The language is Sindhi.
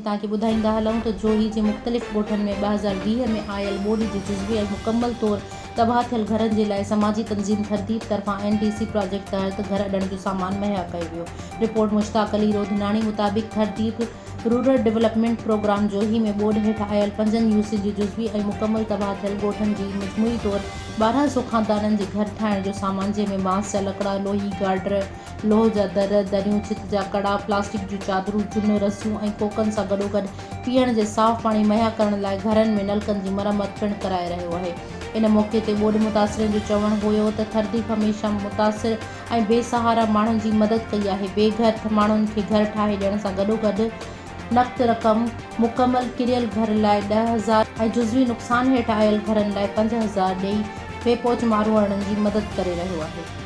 توهان کي ٻڌائيندا هلون ته جوهي جي مختلف ڳوٺن ۾ 2020 ۾ آيل ٻوڏ جي جزوي ۽ مڪمل طور تباهه ٿيل گهرن جي لاء سماجي تنظيم ٿرديپ طرفان اين ڊي سي پراجيڪٽ تحت گهر اڏڻ جو سامان مهيا ڪيو ويو. رپورٽ مشتاق علي روڌناڻي مطابق Thardeep rural development programme Johi ۾ ٻوڏ هيٺ آيل پنجن يوسين جي جزوي ۽ مڪمل تباهه ٿيل ڳوٺن جي مجموعي طور 12 سو خاندانن جي گهر ٺاهڻ جو سامان جنهن ۾ بانس جا لڪڙا، لوهي گارڊر، لوهه جا در، دريون، ڇت جا ڪڙا، پلاسٽڪ جون چادرون، چن، رسيون ۽ ڪوڪن سان گڏوگڏ پيئڻ جي صاف پاڻي مهيا ڪرڻ لاء گهرن ۾ نلڪن جي مرمت پڻ ڪرائي رهيو آهي. ان موقعي تي ٻوڏ متاثرين جو چوڻ هيو ته ٿرديپ هميشه متاثر ۽ بي سهارا ماڻهن جي مدد ڪئي آهي، بي گهر ماڻهن کي گهر ٺاهي ڏيڻ سان گڏوگڏ نقد رقم، مڪمل ڪريل گهر لاء 10,000 ۽ جزوي نقصان هيٺ آيل گهرن لاء 5,000 ڏئي بي پهچ ماروئڙن جي مدد ڪري رهيو آهي.